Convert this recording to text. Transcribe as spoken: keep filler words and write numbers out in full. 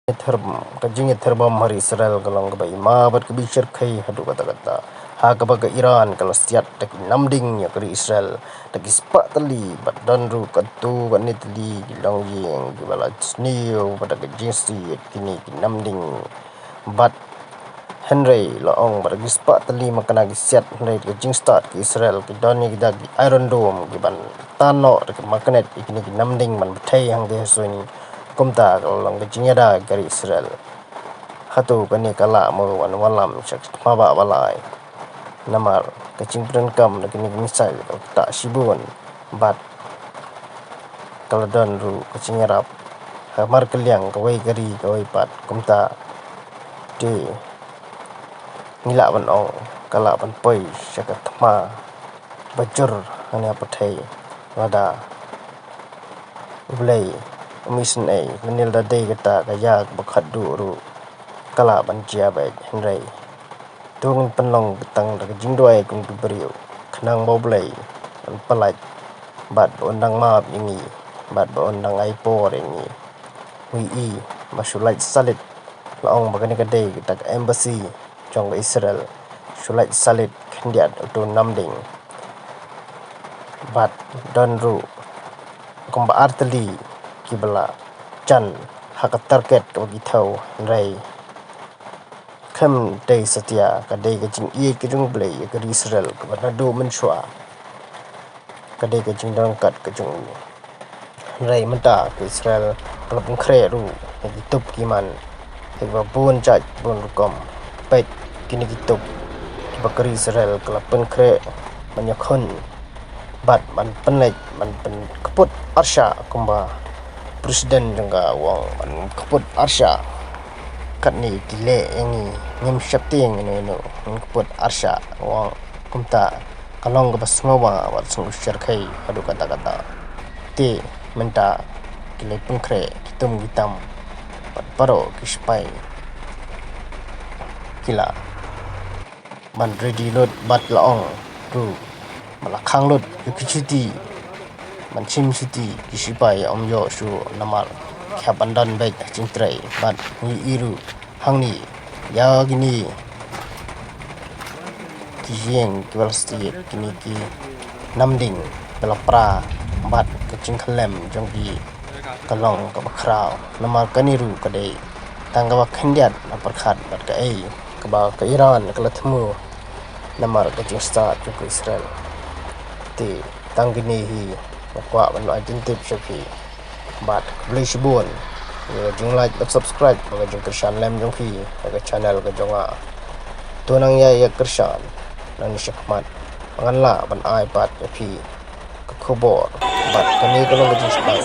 Ka jingïathir bom ha ri Israel ka long kaba i ma bad kaba i shyrkhei haduh katta katta, ha kaba ka Iran ka la siat da ki namding ïa ka ri Israel da ki spah tylli, bad don ruh katto katne tylli ki longïing kiba la sniew bad da ka jingsiat kine ki namding. Bad hynrei la ong ba da ki spah tylli makna ki siat, hynrei da ka jingstad ka Israel ki don ïa kita ki Iron Dome kiban tan noh da ki magnet ïa kine ki namding ban bthei hangtei ha suiñ. Kumta ka la long ka jingïada ka ri Israel. Hato kane ka lah mo ban wallam sha ka thma ba ba lai? Namar ka jingpyndem da kine ki missile ka la ktah shibun bad ka la don ruh ka jingïarap ha markylliang kawei ka ri kawei pat. Kumta te ngi lah ban ong ka lah ban poi sha ka thma ba jur hangne ha pyrthei. Lada U Blei um isynei, lane lada dei kata ka ïa kaba khatduh ruh ka lah ban jia beit, hynrei to ngin pynlong tang da ka jingduwai kum ki briew, khnang ba U Blei un pyllait bad ba un dang map ïa ngi bad ba un dang ai por ïa ngi. Ngi i ba shu lait salit, la ong ba kane ka dei kata ka embassy jong ka Israel, shu lait salit khyndiat uto u namding. Bad don ruh kumba ar tylli kiba la jan ha ka target kaba ki thew, hynrei khlem dei satia, ka dei ka jingïeit ka jong U Blei ïa ka ri Israel kaba naduh mynshuwa ka dei ka jingdonkat ka jong u. Hynrei mynta ka Israel ka la pynkhreh ruh ïa ki tup ki man, ïa kiba bun jait bun rukom. Peit kine ki tup kiba ka ri Israel ka la pynkhreh ban ïakhun bad ban pynleit ban pynkput arshah, kumba president jong ka u ong, ban kput arshah. Katne ki leh ïa ngi, ngim sheptieng ïano ïano, ngin kput arshah, u ong. Kumta ka long kaba sngewbha bad sngewshyrkhei haduh katta katta. Te mynta ki la pynkhreh ki tum ki tam bad baroh ki sipai ki la ban ready lut bad la ong ruh ba la khang lut ïa ki shuti, ban shim shuti ki sipai ym ïoh shuh namar ki hap ban don beit ha jingtrei. Bad ngi i ruh hangne ïa kine ki ïing kiba la stieh, kine ki namding ba la pra bad ka jingkhyllem jong ki ka long kaba khraw. Namar kane ruh ka dei tang kaba khyndiat na pyrkhat bad kaei kaba ka Iran ka la thmu namar ka jingstad jong ka Israel. Te tang kine hi nga kwah ban ai jingtip sha phi. Bad khublei shibun ïa ka jinglike bad subscribe bad ka jingkyrshan lem jong phi ïa ka channel ka jong nga. To nang ïa ïa kyrshan nangne shakhmat ba ngan lah ban ai pat ïa phi ka khubor bad kane ka long ka jingstad.